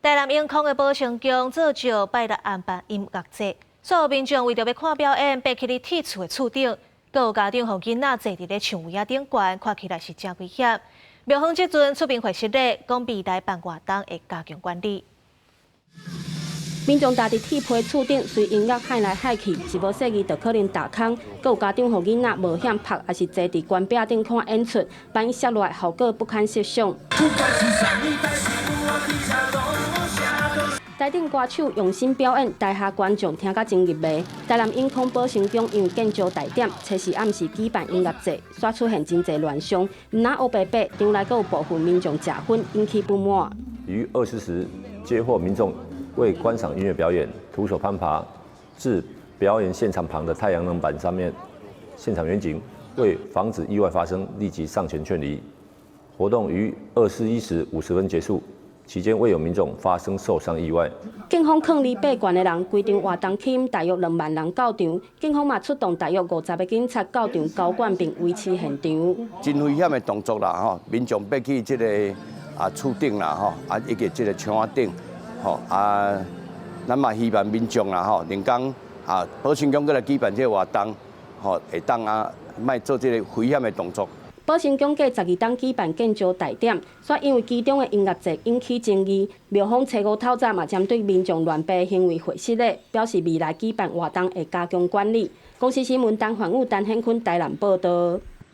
台南永康的寶成宮做石拜六暗辦音樂節，煞有民眾為著欲看表演，爬去咧鐵厝的厝頂，閣有家長予囡仔坐佇咧牆圍仔頂懸，看起來是誠危險。廟方這陣出面回釋咧，講未來辦活動會加強管理。民眾踏佇鐵皮厝頂，隨音樂喊來喊去，一無細意就可能踏空。閣有家長予囡仔冒險趺，抑是坐佇懸壁頂看演出，萬一摔落來，後果不堪設想。台頂歌手用心表演，台下觀眾聽甲真入迷。台南永康寶成宮因為建築大點，初四暗時舉辦音樂節，煞出現真濟亂象，毋但烏白爬，場內閣有部分民眾食薰，引起不滿。於20時接獲民眾為觀賞音樂表演，徒手攀爬至表演現場旁的太陽能板上面，現場員警為防止意外發生，立即上前勸離。活動於21時50分結束。期間未有民眾發生受傷意外。警方勸離爬懸的人，規場活動吸引大約2萬人到場，警方嘛出動大約50個警察到場交管並維持現場。真危險的動作啦，吼！民眾爬去這個厝頂啦，吼以及這個牆仔頂，吼啊，咱嘛希望民眾啦，吼，能講寶成宮閣來舉辦這個活動，吼，會當莫做這個危險的動作。寶成宮計12冬舉辦建醮大典，煞因為其中的音樂節引起爭議，廟方初五透早嘛針對民眾亂爬行為回釋咧，表示未來舉辦活動會加強管理。公視新聞陳煥武、陳顯坤台南報導。